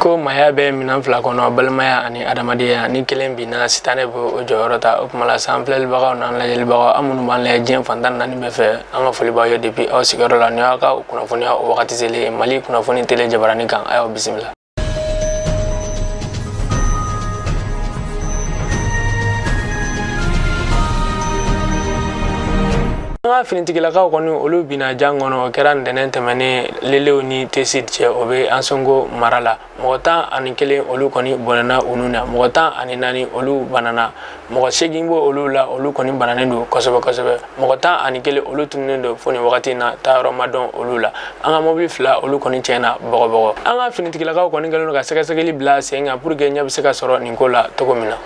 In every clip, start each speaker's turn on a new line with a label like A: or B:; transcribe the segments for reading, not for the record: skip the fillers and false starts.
A: Ko maaya bɛ minɛn fila kɔnɔ, balimaya ani adamadenya, ni kelen binna sitanɛ bɛ o jɔyɔrɔ ta. O kuma la san filɛlibagaw n'an lajɛlibagaw, an minnu b'an lajɛ diɲɛ fan 14 bɛɛ fɛ, an ka foli b'aw ye depuis aw sigiyɔrɔ la. Nin y'aw ka kunnafoniya o wagati selen Mali kunnafoni tele jabarani kan, a y'aw bisimila. An ka finitigilakaw kɔni olu binna jan kɔnɔ, o kɛra ntɛnɛn tɛmɛnen Lelew ni Tesid cɛ, o bɛ Ansongo mara la. Mɔgɔ 11 olu kɔni bɔnɛna u nun na, mɔgɔ 14 olu banana, mɔgɔ 8 b'o olu la, olu kɔni bananen don kosɛbɛ kosɛbɛ. Mɔgɔ 11 olu tununnen don fo nin wagati in na, taayɔrɔ ma dɔn olu la. An ka mobili 2 olu kɔni tiɲɛna bɔgɔbɔgɔ. An ka finitigilakaw kɔni kɛlen don ka sɛgɛsɛgɛli bila sen kan pour que ɲɛ bɛ se ka sɔrɔ nin ko la cogo min na.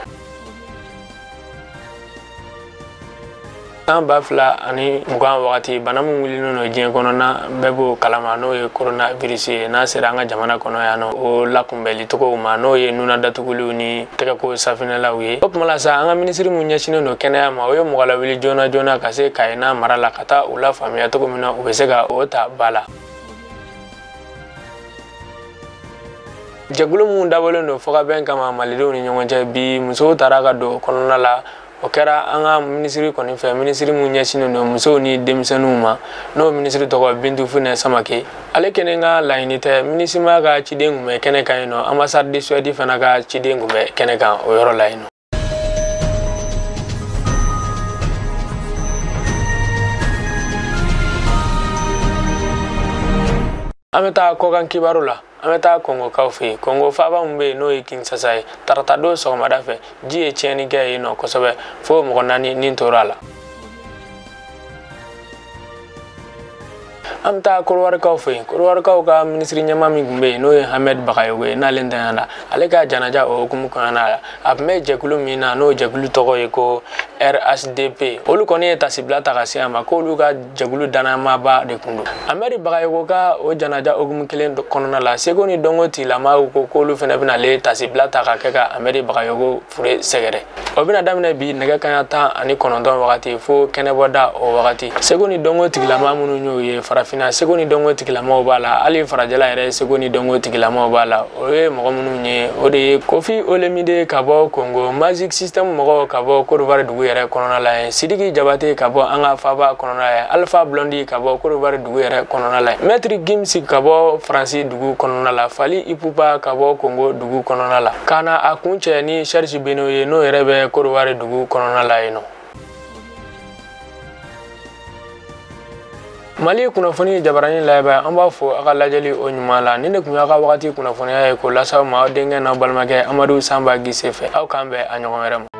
A: San 2020 wagati, bana min wulilen don diɲɛ kɔnɔ na bɛɛ b'o kalama, n'o ye coronavirus ye. N'a sera an ka jamana kɔnɔ yan nɔ, o lakunbɛli cogow ma, n'o ye nuna datuguliw ni tɛgɛko safinɛlaw ye. O tuma la sa, an ka minisiri min ɲɛsinnen don kɛnɛya ma, o ye mɔgɔ lawuli joona joona ka se Kayi n'a mara la, ka taa u lafaamuya cogo min na u bɛ se ka o ta ba la. Jɛkulu minnu dabɔlen don fɔkabɛn kama malidenw ni ɲɔgɔn cɛ, bi musow taara ka don kɔnɔna la. O kɛra an ka minisiri kɔni fɛ, minisiri min ɲɛsinnen don musow ni denmisɛnninw ma, n'o minisiri tɔgɔ Bintu Funɛ Samake. Ale kelen ka laɲini tɛ, minisima ka ciden tun bɛ kɛnɛ kan yen nɔ, ambassade de Suède fana ka ciden tun bɛ kɛnɛ kan o yɔrɔ la yen nɔ. An bɛ taa kɔkan kibaru la. An bɛ taa Kongokaw fɛ yen. Kongo faaba min bɛ yen n'o ye Kinshasa ye, tarata don sɔgɔmada fɛ, ji ye tiɲɛni kɛ yen nɔ kosɛbɛ, fo mɔgɔ 4 ni tora a la. An bɛ taa Korowarikaw fɛ yen. Korowarikaw ka minisiri ɲɛmaa min tun bɛ yen n'o ye Hamed Bagayogo ye, n'ale ntanyana, ale ka janaja o hukumu kɔnɔna la, a tun bɛ jɛkulu min na, n'o jɛkulu tɔgɔ ye ko RHDP, olu kɔni ye tasibila ta ka se a ma k'olu ka jɛkulu danayamaaba de kun don. Hamed Bagayogo ka o janaja hukumu kelen kɔnɔna la, seko ni dɔnko tigilamaaw ko k'olu fana bɛna ale tasibila ta ka kɛ ka Hamed Bagayogo fure sɛgɛrɛ. O bɛna daminɛ bi nɛgɛ kanɲɛ 19 wagati fo kɛnɛbɔda o wagati. Seko ni dɔnko tigilamaa minnu y'o ye, farafinna seko ni dɔnko tigilamaw b'a la, hali farajɛla yɛrɛ seko ni dɔnko tigilamaw b'a la. O ye mɔgɔ minnu ye, o de ye Kofi Olomide ka bɔ Kongo, Magic System mɔgɔw ka bɔ Côte d'Ivoire dugu yɛrɛ kɔnɔna la yen, Sidiki Jabate ka bɔ an ka faaba kɔnɔna la yen, Alpha Blondy ka bɔ Côte d'Ivoire dugu yɛrɛ kɔnɔna la yen, Maître Gims ka bɔ Faransi dugu kɔnɔna la, Fally Ipupa ka bɔ Kongo dugu kɔnɔna la, ka na a kuncɛ ni Serge Beno ye, n'o yɛrɛ bɛ Côte d'Ivoire dugu kɔnɔna la yen nɔ. Mali kunnafoni jabarani lajɛbaa, an b'a fo a ka lajɛli o ɲuman la. Nin de tun y'a ka wagati kunnafoniya ye k'o lase aw ma, aw denkɛ n'aw balimakɛ Amadu Sanba Gise fɛ. Aw k'an bɛn a ɲɔgɔn wɛrɛ ma.